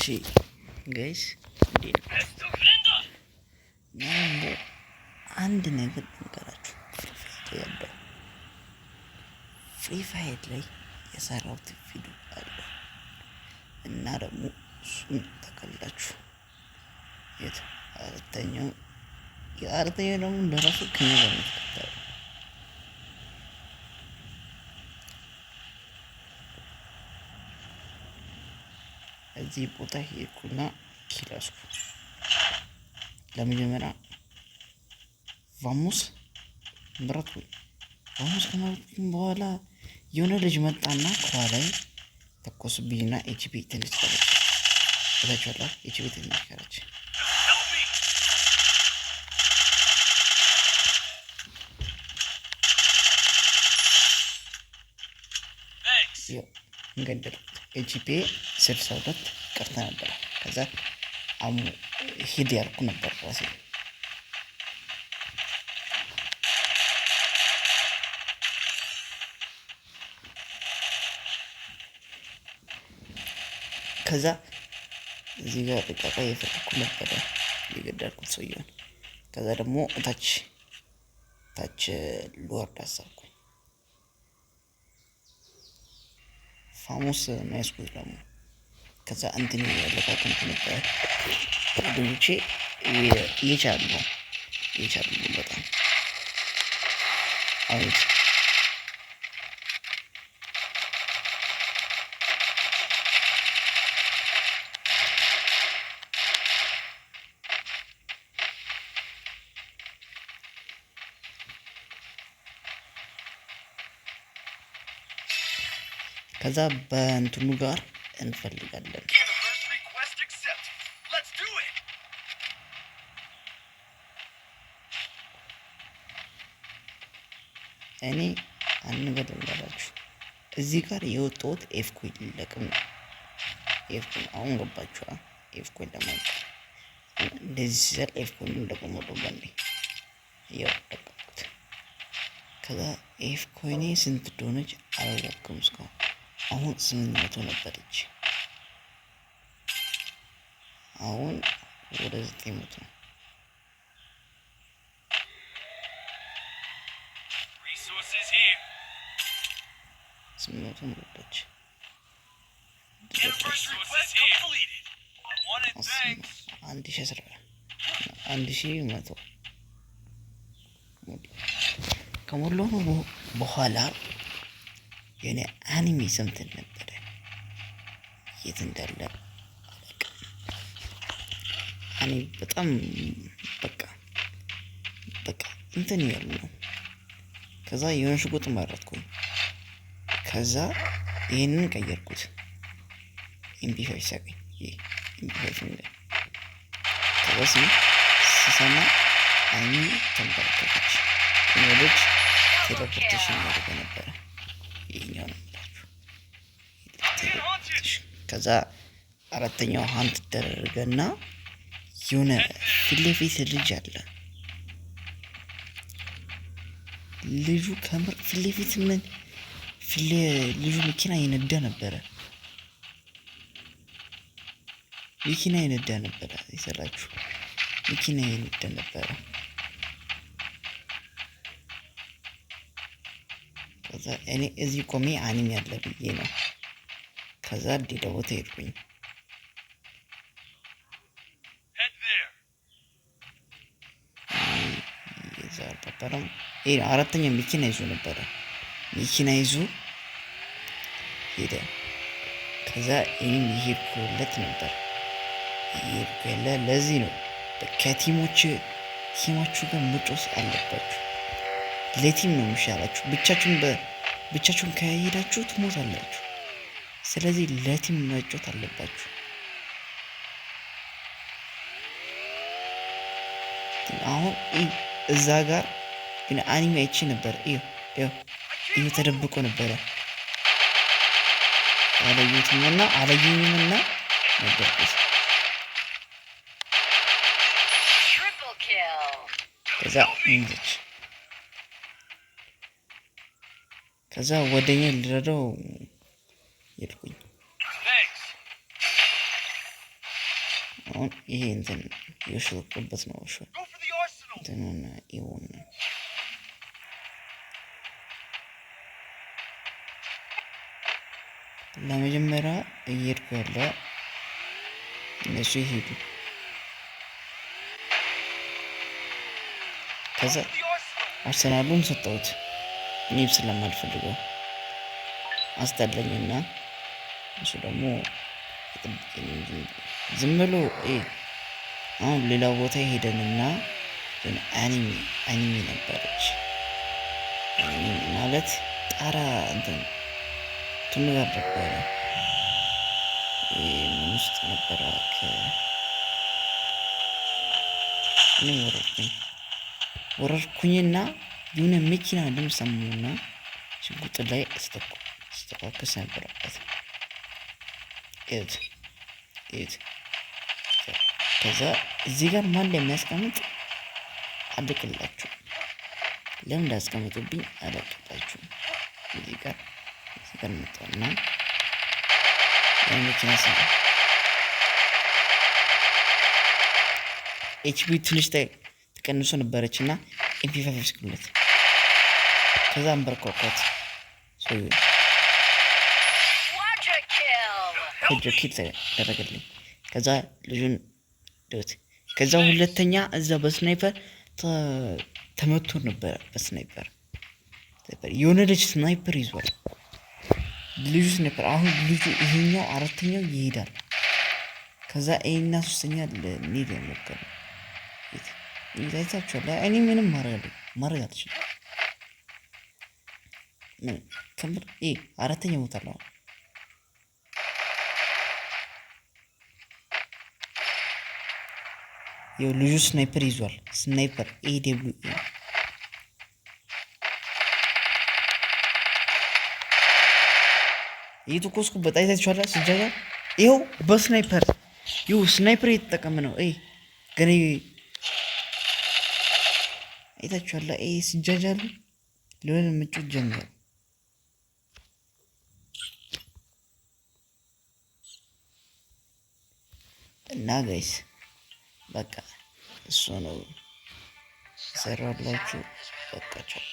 እሺ guys፣ እንዴት ናችሁ? እና ደግሞ አንድ ነገር ልንገራችሁ። Free Fire ያለው Free Fire ላይ የሰራሁት ቪዲዮ አለ እና ደግሞ እሱን ታውቃላችሁ። የት አራተኛው የአራተኛው ደግሞ እንደራሱ ከኛ ጋር ነው የተከተለው። እዚህ ቦታ ሄድኩና kill ያዝኩ። ለመጀመሪያ ቫሙስ መረጥኩኝ። ቫሙስ ከመረጥኩኝ በኋላ የሆነ ልጅ መጣና ከኋላዬ ተኮስብኝና HP ትንሽ ቀረች። እታችኋላ HP ትንሽ ቀረች። Help me! Thanks. ያው ገደልኩት። HP 62 ቀርታ ነበረ። ከዛ አሙ ሂድ ያልኩ ነበር ራሴ። ከዛ እዚህ ጋር ጥቃቃ እየፈለኩ ነበረ የገደልኩት ሰውየውን። ከዛ ደግሞ ታች ታች ልወርድ አሰብኩ። ፋሙስ ነው ያዝኩት ደግሞ። ከዛ እንትን ያለቃቅምኩ ነበረ። ጓደኞቼ እየቻሉ ነው እየቻሉ ነው በጣም አቤት። ከዛ በእንትኑ ጋር እንፈልጋለን። Universe request accepted. Let's do it. እኔ አንድ ነገር ልንገራችሁ፣ እዚህ ጋር የወጣሁት F coin ልለቅም ነው። F coin አሁን ገባችኋ? F coin ለማለት እንደዚህ ሲሰር F coin ለቅሞ በንዴ ያው ለቀምኩት። ከዛ F coin ኤ ስንት እንደሆነች አላወቅኩም እስካሁን። አሁን 800 ነበረች፣ አሁን ወደ 900 ነው። Resources here. 800 ሞላች። Universe request completed. I want it, thanks. አንድ ሺ አስራ 1100 ከሞላው በኋላ የሆነ anime ሰምተን ነበረ። የት እንዳለ አላውቅም። እኔ በጣም በቃ በቃ እንትን እያሉ ነው። ከዛ የሆነ ሽጉጥ መረጥኩኝ። ከዛ ይህንን ቀየርኩት። MP5 ሳገኝ ይሄ MP5 ነው። ከዛ ስሰማ አይኒ ተንበረከከች። ልጅ teleportation ያደርገ ነበረ። ይሄኛው ነው የምላችሁ teleportation። ከዛ አራተኛው hunt ተደረገና የሆነ ፊት ለፊት ልጅ አለ። ልጁ ከምር ፊት ለፊት ምን ፊት ልጁ መኪና የነዳ ነበረ። መኪና የነዳ ነበረ ይሰላችሁ መኪና የነዳ ነበረ። ከዛ እኔ እዚህ ቆሜ enemy ያለ ብዬ ነው። ከዛ ሌላ ቦታ ሄድኩኝ። Head there. የዛ አልነበረም። ይሄ አራተኛ መኪና ይዞ ነበረ። መኪና ይዞ ሄደ። ከዛ እኔም የሄድኩለት ነበር የሄድኩ ያለ ለዚህ ነው ከ team ኦች team ኣችሁ ጋር መጫወት አለባችሁ። ለ team ነው የሚሻላችሁ። ብቻችሁን ከሄዳችሁ ትሞታላችሁ። ስለዚህ ለ team መጫወት አለባችሁ። አሁን እዛ ጋር ግን enemy አይቼ ነበር። እዩ ተደብቆ ነበረ። አላየሁትምና አላየኝምና ነበርኩት። Triple kill. ከዛ ሞተች። ከዛ ወደኛ ልረዳው ሄድኩኝ። Thanks. አሁን ይሄ እንትን የሾለኩበት ነው። እሺ Go for the arsenal. እንትኑን ይሁን ለመጀመሪያ እየሄድኩ ያለ እነሱ ይሄዱ። ከዛ Go for the arsenal. አርሰናሉን ሰጠሁት እኔም ስለማልፈልገው አስጠላኝና እሱ ደግሞ ዝም ብሎ አሁን ሌላ ቦታ ሄደንና enemy ነበረች። Enemy ማለት ጣራ እንትን እንትኑ ጋር ነበረ። ምን ውስጥ ነበረ? እኔ ወረድኩኝና የሆነ መኪና ድምፅ ሰማሁና ሽጉጥ ላይ ስተኳከስ ነበረበት። እዩት እዩት። ከዛ እዚህ ጋር ማን እንደሚያስቀምጥ አልቅላችሁ። ለምን እንዳስቀምጡብኝ አለቅላችሁ። እዚህ ጋር መጣና የመኪና ሰ HP ትንሽ ተቀንሶ ነበረች እና MP5 ስክለት ከዛ አንበርኳኳት ሰውዬው። Quadra kill. Quadra kill ተደረገልኝ። ከዛ ልጁን ዶት ከዛ ሁለተኛ እዛ በ sniper ተመቶ ነበረ። በ sniper የሆነ ልጅ sniper ይዟል። ልጁ sniper አሁን ልጁ ይሄኛው አራተኛው ይሄዳል። ከዛ ይሄና ሶስተኛ ኒድ የሞከረ አይታችኋል። እኔ ምንም ማድረግ አልችልም። ምን ከምር ይሄ አራተኛ ቦታ ነው። ይኸው ልጁ sniper ይዟል። Sniper AW እየተኮስኩበት አይታችኋል። ስጃጃ ይኸው በ sniper ይኸው sniper እየተጠቀመ ነው። ይሄ ገና አይታችኋል። ይሄ ሲጃጃሉ ሊሆን ምጮት ጀመሩ። እና guys በቃ እሱ ነው ሰራላችሁ። በቃ ቻው።